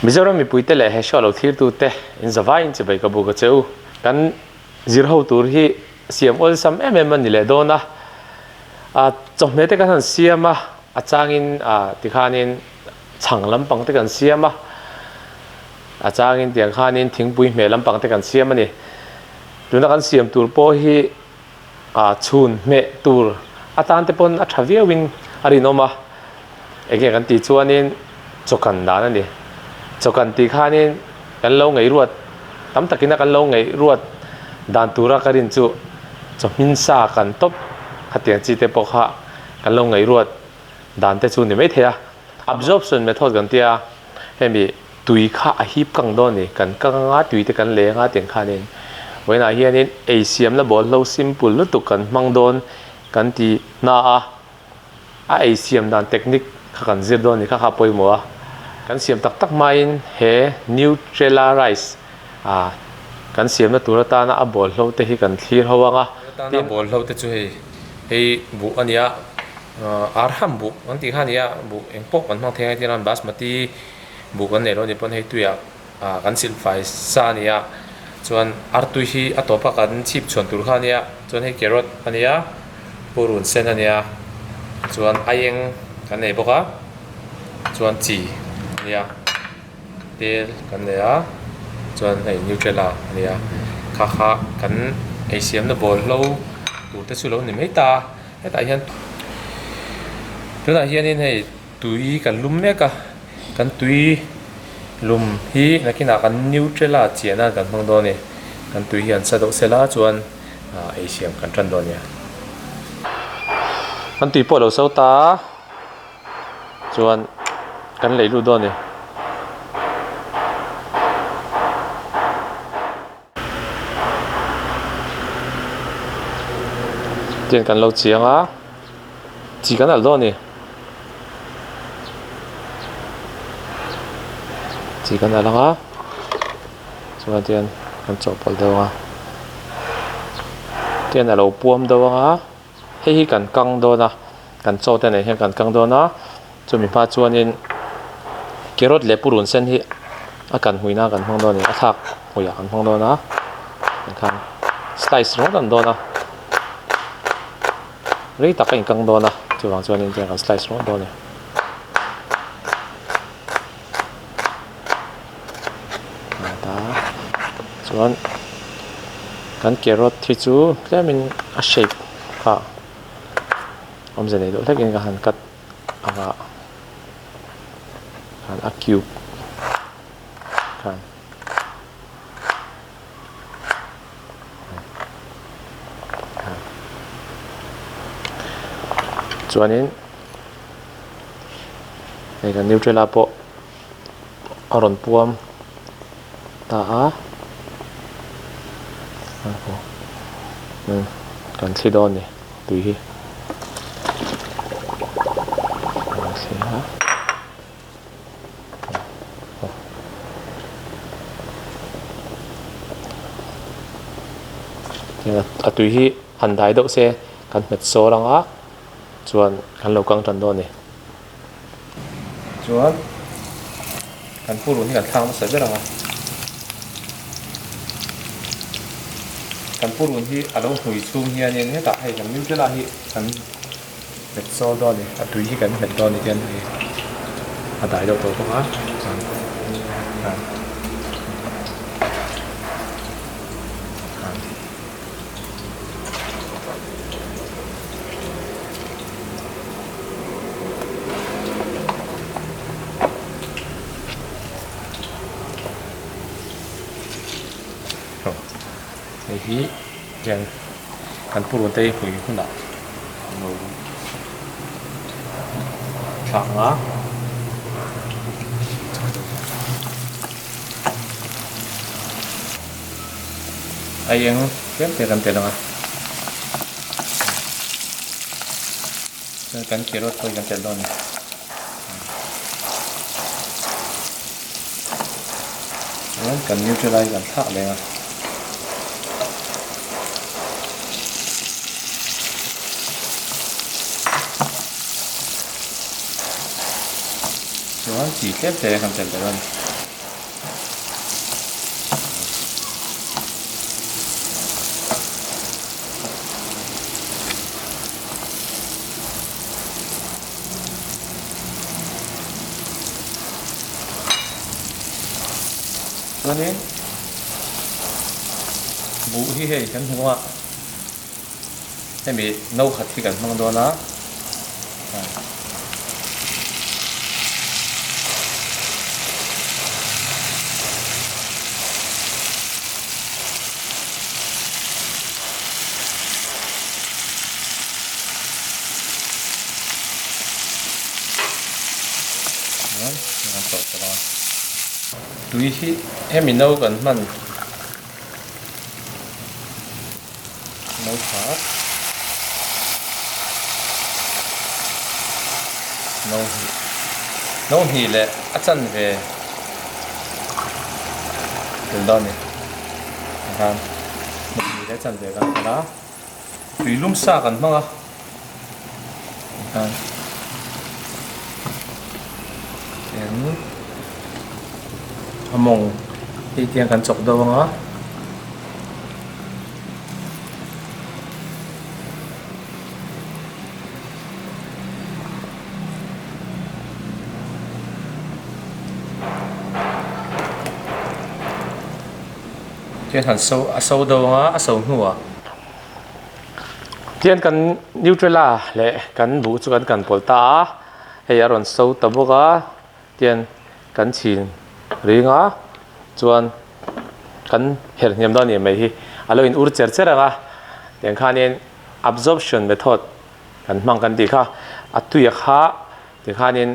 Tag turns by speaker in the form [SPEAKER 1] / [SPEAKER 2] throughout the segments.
[SPEAKER 1] Mizoram mipuite leh he show lo thlirtute in zavaiin chibai ka buk a che u. Kan zir ho tur hi siam awlsam em em a ni leh dawn a. Chawhmeh te kan han siam a, a changin tikhanin chhang lampang te kan siam a, a changin tiang khanin thingpui hmeh lampang te kan siam a ni. Tuna kan siam tur pawh hi a chhun hmeh tur atan te pawn a tha viauin a rinawm a, enge kan tih chuanin chawkan dan a ni. Chawkan tih khanin kan lo ngaihruat tam takin a kan lo ngaihruat dan tura ka rin chu chawhmin sa kan tawp khatiang chi te pawh kha kan lo ngaihruat dan te chu ni maithei a. Absorption method kan tia hemi tui kha a hip kang dawn a ni, kan kang anga tui te kan leng a tiang khanin vawiinah hianin ei siamna bawlhlo simple lutuk kan hmang dawn kan ti hna a, a ei siam dan technique kha kan zir dawn a ni kha kha a pawimawh a, kan siam tak tak hmain he Nutrela rice ah kan siamna tur atana a bawlhlo te hi kan thlir ho ang a.
[SPEAKER 2] Atana bawlhlo te chu hei hei buh a nia arham buh kan tih kha a nia buh eng pawh kan hmang thei ang hetiang basmati buh kan neih loh a nih pawn hei tuiah ah kan silh fai sa a ni a chuan artui hi a tawpa kan chhip chhuan tur kha a nia chuan hei carrot a nia purun sen a nia chuan aieng kan nei bawk a chuan chi a nia tel kan nei a chuan hei nutella a nia kha kha kan eisiamna bawlhlo tur te chu lo ni mai ta a hetah hian tunah hianin hei. Tui kan lum mek a, kan tui lum hi nakinah kan Nutrela chiah nan kan hmang dawn a ni. Kan tui hi an sa deuh sela chuan ei siam kan tan dawn a nia.
[SPEAKER 1] Kan tui pawh a lo so ta a, chuan kan lei lut dawn a ni. Tiang kan lo chiang a chi kan alh dawn a ni chi kan alh ang a chuan tian kan chawhpawlh deuh ang a tian a lo puam deuh ang a hei hi kan kang dawn a kan chaw te nen hian kan kang dawn a chumi hma chuanin carrot leh purun sen hi a kan hmuihna kan hmang dawn a ni a thlak hmuiah kan hmang dawn a tikhan slice ringawt an dawn a rei tak a inkang dawn a chuvang chuanin tiang kan slice ringawt dawn a ni. Chuan kan carrot hi chu tlemin a shape kha awmze nei deuh hlekin ka han cut ang a khan a cube khan chuanin hei kan nutella pawh a rawn puam ta a kan thli dawn a ni tui hi. A tui hi han dai deuh se kan hmet sawl ang a chuan kan lo kang tan dawn a ni.
[SPEAKER 2] Chuan kan purun hi kan thlak hmasa ber ang a kan purun hi a lo hnui chhung hianin hetah hei kan nutella hi kan hmet sawl dawn a ni a tui hi kan hmet dawn a ni hian hei a dai deuh tawh bawk a chuan
[SPEAKER 1] Hei hi hian kan purun te hi hmui hunah an lo thlak ang a. A eng tlem te kan tel ang a. Chuan kan carrot pawh hi kan telh dawn a ni. Chuan kan nutella hi kan thlak leh ang a. Chuan chi tlem te kan telh belh a ni.
[SPEAKER 2] Chuanin buh hi hei kan hmu a, hemi no khat hi kan hmang dawn a. Tui hi hemi no kan hman no khat no hnih no hnih leh a chanve tel dawn a ni tikhan no hnih leh a chanve kan tel a tui lum sa kan hmang a tikhan tin a mawng hei tiang kan chawk deuh ang a. Tian han so a so deuh ang a a so hnuah tian kan Nutrela leh kan buh chu kan kan pawlh ta a hei a rawn so ta bawk a tian kan chhin ring a chuan kan herh hniam dawn a ni mai hi a lo in ur cher cher ang a tiang khanin absorption method kan hmang kan tih kha a tuia kha tikhanin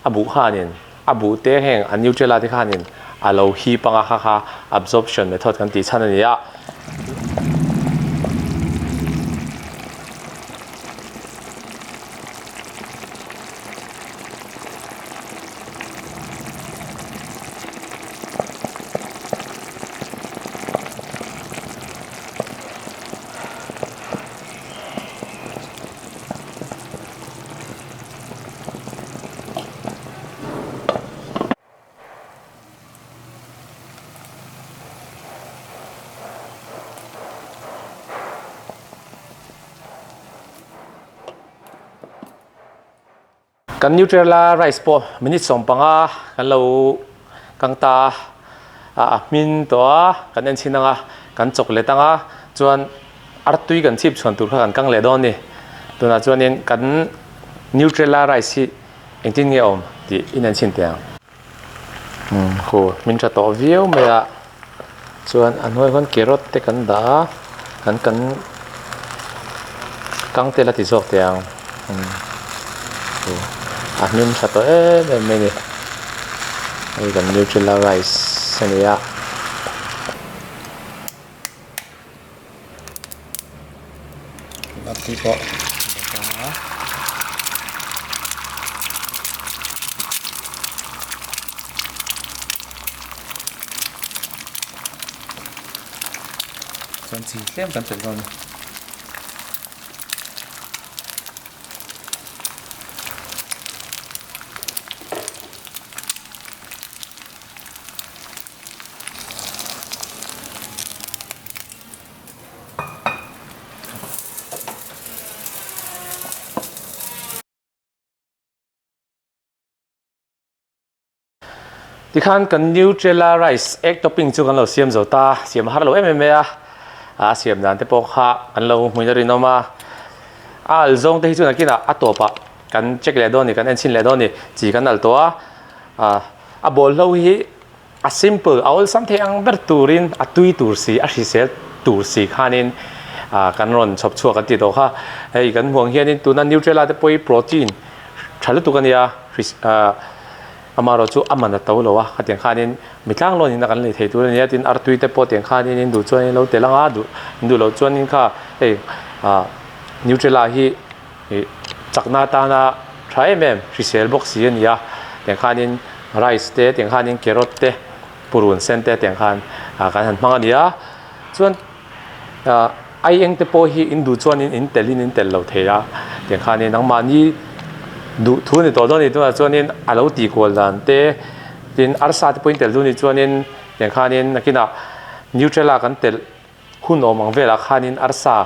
[SPEAKER 2] a buh khanin a buh te heng a Nutrela te khanin a lo hip anga kha kha absorption method kan tih chhan a ni a. Kan Nutrela rice pawh minute 15 kan lo kang ta a, a hmin tawh a, kan en chhin ang a, kan chawk let ang a, chuan artui kan chhip chhuan tur kha kan kang leh dawn a ni. Tunah chuanin kan Nutrela rice hi engtin nge a awm tih in en chhin teh ang. Umm hu hmin tha tawh viau mai a chuan a hnuai khawn carrot te kan dah a kan kan kang te la ti zawk teh ang umm hu a hmin tha tawh em em mai a ni hei kan nutrela rice a ni a. Lati pawh a chuan chi tlem kan telh dawn a ni. Tikhan kan Nutrela rice egg topping chu kan lo siam zo ta, siam a har lo em em mai a, a siam dan te pawh kha kan lo hmuin a rinawm a, a al zawng te hi chu nakinah a tawpah kan check leh dawn a ni, kan en chhin leh dawn a ni, chi kan al tawh a, a bawlhlo hi. A simple, a awlsam thei ang ber turin a tui tur si, a hrisel tur si khanin kan rawn chhawp chhuak an tih tawh kha. Hei kan hmuh ang hianin tuna Nutrela te pawh hi protein tha lutuk a nia, amaherawh chu a man a to lo a, khatiang khanin mi tlanglawn in a kan lei thei tur a nia, tin artui te pawh tiang khanin in duh chuan in lo tel ang a, duh in duh loh chuanin kha hei Nutrela hi Ih chakna atana tha em em hrisel bawk si a ni a, tiang khanin rice te tiang khanin carrot te purun sen te tiang khan ah kan han hmang a ni a, chuan ah ai eng te pawh hi in duh chuanin in telh in in telh lo thei a, tiang khanin nangmahni duh thu a ni tawh dawn a ni tunah chuanin a lo tih kual dan te tin arsa te pawh in telh duh a nih chuanin tiang khanin nakinah nutrela kan telh. Hun awm ang velah khanin arsa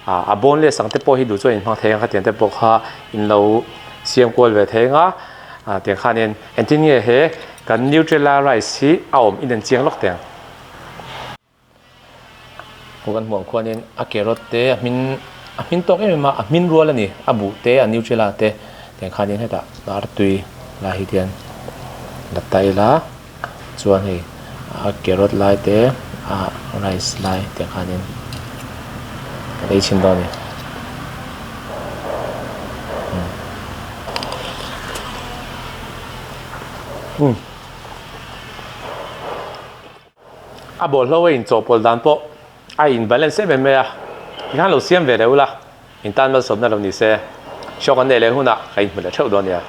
[SPEAKER 2] a boneless ang te pawh hi duh chuan in hmang thei ang kha tiang te pawh kha in lo siam kual ve thei ang a tiang khanin engtin nge he kan Nutrela rice hi a awm in en chiang lawk teh ang. Khu kan hmuh ang khuanin a carrot te a hmin a hmin tawk em em a, a hmin rual a ni. A buh te a nutrela te tiang khanin hetah artui lai hi tian la ta ila chuan hei a carrot lai te a rice lai tiang khanin kan ei chhin dawn a ni. Umm. A bawlhlo a inchawhpawlh dan pawh a in balance em em mai a, tikhan lo siam ve leh ula, in tan malsawmna lo ni se, show kan neih leh hunah ka inhmu leh theuh dawn nia.